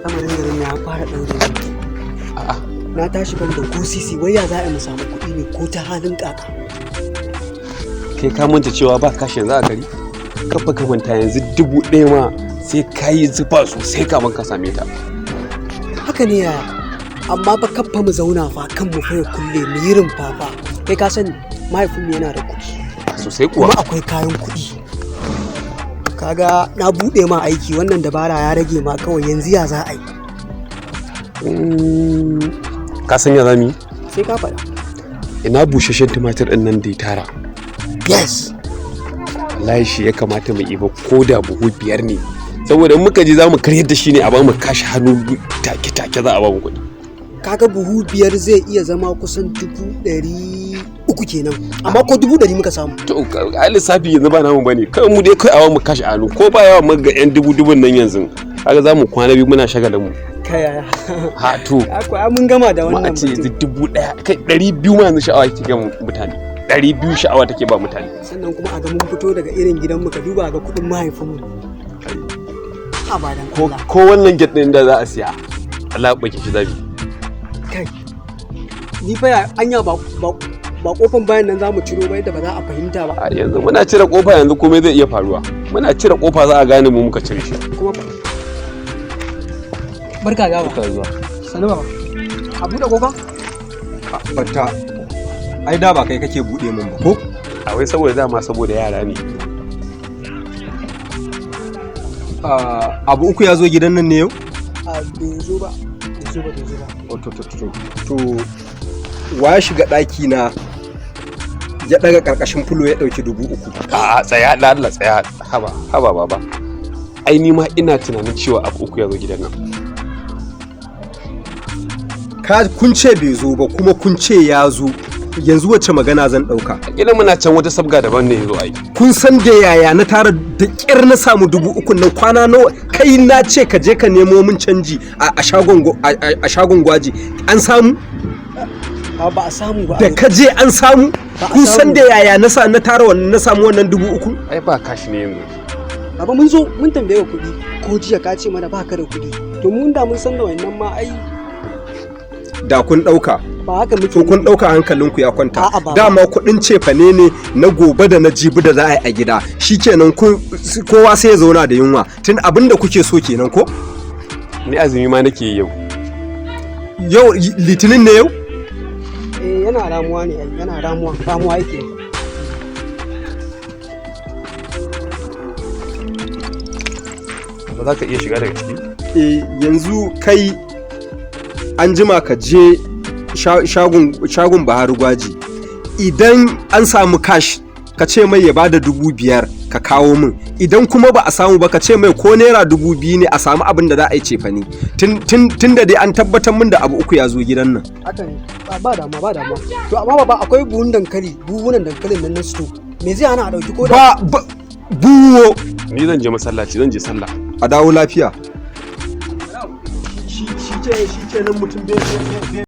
Lamarin garin ya fara ɗaure min kai. A'a. Na tashi ban da ko sisi, wai ya za a yi mu samu kuɗi ne ko ta halin kaka? Kai, ka manta cewa ba kashi yanzu a gari? Kafa ka manta, yanzu 1000 ma sai ka yi zufa sosai kafin ka same ta. Haka ne yaya, amma fa kafa mu zauna fa kan mu fa ya kulle mu yi rumfa fa. Kai ka sani mahaifinmu yana da kuɗi. Sosai kuwa. Kuma akwai kayan kuɗi. Kaga na buɗe ma aiki, wannan dabara ya rage ma kawai, yanzu ya za a yi? Ka san ya za mu yi? Sai ka faɗa. Ina busasshen tumatir ɗin nan da ya tara? Yes. Wallahi shi ya kamata mu iba, ko da buhu 5 ne, saboda in muka je za mu karyar da shi ne a ba mu kashi hannu take take, za a ba mu kuɗi. Kaga buhu 5 zai iya zama kusan 300,000 kenan, amma ko 100,000 muka samu. To, ai lissafi yanzu ba namu bane, kai mu dai kai a ba mu kashi hannu, ko ba yawa muka ga yan dubu dubun nan yanzu, kaga za mu kwana 2 muna shagalin mu. Kai yaya. Ha to. Akwai mun gama da Kuma a wannan ce yanzu batun. 1000, kai 200 ma yanzu sha'awa take ga mutane, 200 sha'awa take ba mutane. Sannan kuma a ga mun fito daga irin gidanmu, ka duba ga kuɗin mahaifinmu abadan. Ko Allah. ko wannan gate din da za a siya, Allah ya bake shi zabi. Kai, ni fa ya anya ba ba ba kofan bayan nan zamu ciro ba yadda ba za a fahimta ba. A yanzu muna cire kofa, yanzu komai zai iya faruwa. Muna cire kofa za a gane mu muka cire shi. Kuma barka gawa. Barka zuwa. Sanu baba, a buɗe kofa. Batta, ai da ba kai kake buɗe min ba ko? A wai saboda dama saboda yara ne. Ah, abu uku ya zo gidan nan ne yau? A, bai zo ba, bai zo ba, bai zo ba. Oh, to to to to, wa ya shiga ɗaki na ya ɗaga ƙarƙashin fulo ya ɗauki 3000? A tsaya da Allah, tsaya. Haba haba baba, ai ni ma ina tunanin cewa abu uku ya zo gidan nan. Ka kun ce bai zo ba, kuma kun ce ya zo. Yanzu wacce magana zan ɗauka? A gidan muna can wata sabga daban ne ya zo ai. Kun san da yaya na tara da ƙyar na samu 3000 nan, kwana nawa kai na ce ka je ka nemo min canji a shagon a shagon gwaji, an samu? A, ba a samu ba. Da ka je an samu? Ba a Kun san samu. da yaya na sa na tara wannan, na samu wannan 3000? Ai ba kashi ne yanzu. Baba, mun zo mun tambaye ka kuɗi ko jiya, ka ce mana baka da kuɗi. To mun da mun san da wannan ma ai. Da kun ɗauka. Ba haka muke To kun nufi. ɗauka, hankalinku ya kwanta. A'a, baba. Dama kuɗin cefane ne na gobe da na jibi da za a yi a gida, shikenan kowa sai ya zauna da yunwa, tun abin da kuke so kenan ko? Ni azumi ma nake yi yau. Yau litinin ne yau? Eh, yana ramuwa ne ai, yana ramuwa, ramuwa yake. Ba za ka iya shiga daga ciki. Eh, yanzu kai, an jima ka je shagon Buhari Gwaji, idan an samu cash ka ce mai ya bada 5000 ka kawo min. Idan kuma ba a samu ba, ka ce mai ko naira 2000 ne a samu abin da za a yi cefane, tun da dai an tabbatar min da abu uku ya zo gidan nan. Haka ne, ba damuwa, ba damuwa. To amma baba, akwai buhun dankali, buhunan dankalin nan na sto, me zai hana a dauki ko da Ba buwo. Ni zan je masallaci, zan je sallah. A dawo lafiya. Shi ce nan mutum bai